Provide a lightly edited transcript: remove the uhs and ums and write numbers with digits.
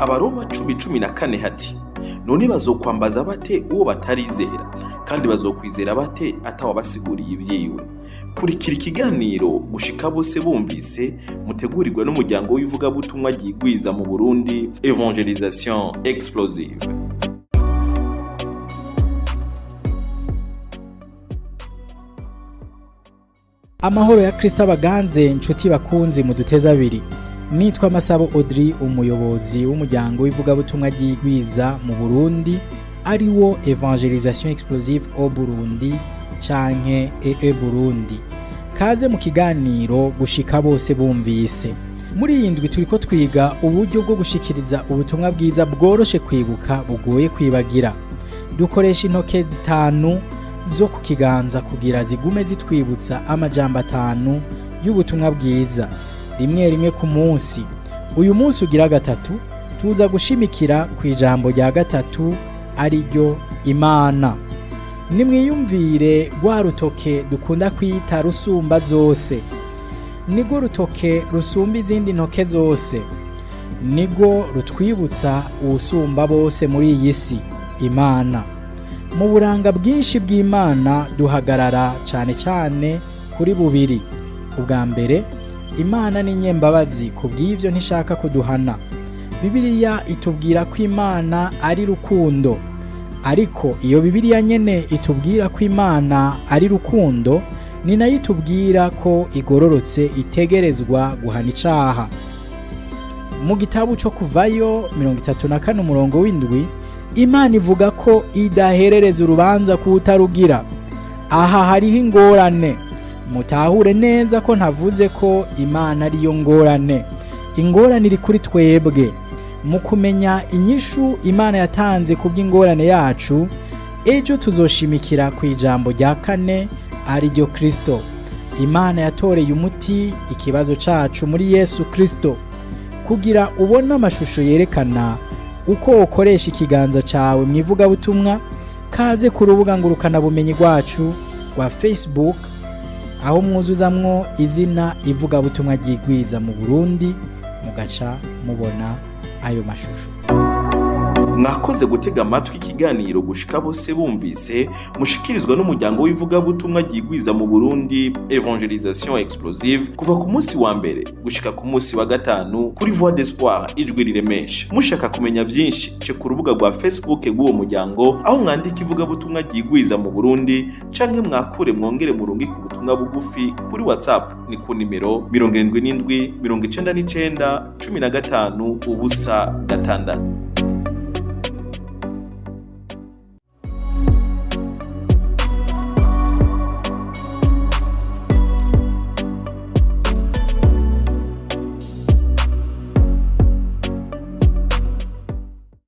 Abaroma 10:14 hati: none bazokwambaza bate uwo batarizera, kandi bazokwizera bate atawabasiguriye ivyiwe? Kurikira ikiganiro gushika bose bumvise, mutegurirwa n'umuryango w'ivugabutumwa ryigwiza mu Burundi, Evangelisation Explosive. Amahoro ya Kristo abaganze, nshuti bakunzi muduteze abiri. Nitwa Masabo Audrey, umuyobozi w'umuryango w'ivugabutumwa ryigwiza mu Burundi, ari wo Evangelisation Explosive au Burundi canke EE Burundi. Kaze mu kiganiro gushika bose bumvise. Muri iyi ndwi turiko twiga uburyo bwo gushikiriza ubutumwa bwiza bworoshe kwibuka, bugoye kwibagira. Dukoresha intoke zitanu zo ku kiganza kugira zigume zitwibutsa amajambo atanu y'ubutumwa bwiza rimwe rimwe ku munsi. Uyu munsi ugira gatatu tuza gushimikira ku ijambo rya gatatu, ari ryo Imana. Nimwiyumvire rwa rutoke dukunda kwita rusumba zose. Nirwo rutoke rusumba izindi ntoke zose, nirwo rutwibutsa uwusumba bose muri iyi si, Imana. Mu buranga bwinshi bw'Imana duhagarara cyane cyane kuri bubiri. Ubwa mbere, Imana ni nyembabazi, ku bw'ibyo ntishaka kuduhana. Bibiliya itubwira ko Imana ari rukundo, ariko iyo Bibiliya nyene itubwira ko Imana ari rukundo, ni nayo itubwira ko igororotse, itegerezwa guhana icaha. Mu gitabo cyo Kuvayo 34 umurongo w'indwi, Imana ivuga ko idaherereza urubanza kutarugira. Aha hariho ingorane. Mutahure neza ko ntavuze ko Imana ariyo ngorane. Ingorane iri kuri twebwe. Mu kumenya inyishu Imana yatanze ku bw'ingorane yacu, ejo tuzoshimikira ku ijambo rya kane, ari ryo Kristo. Imana yatoreye umuti ikibazo cacu muri Yesu Kristo. Kugira ubone amashusho yerekana uko ukoresha ikiganza cawe mu ivugabutumwa, kaze ku rubuga ngurukanabumenyi rwacu rwa Facebook, aho mwuzuzamwo izina ivugabutumwa ryigwiza mu Burundi, mugaca mubona ayo mashusho. Mwakoze gutega amatwi ikiganiro gushika bose bumvise, mushikirizwa n'umuryango w'ivugabutumwa ryigwiza mu Burundi, Evangelisation Explosive, kuva ku munsi wa mbere gushika ku munsi wa gatanu kuri Voix d'Espoir, ijwi riremesha. Mushaka kumenya vyinshi, ce ku rubuga rwa Facebook rw'uwo muryango, aho mwandika ivugabutumwa ryigwiza mu Burundi, canke mwakure mwongere murungike ubutumwa bugufi kuri WhatsApp, ni ku nimero 77 99 15 06.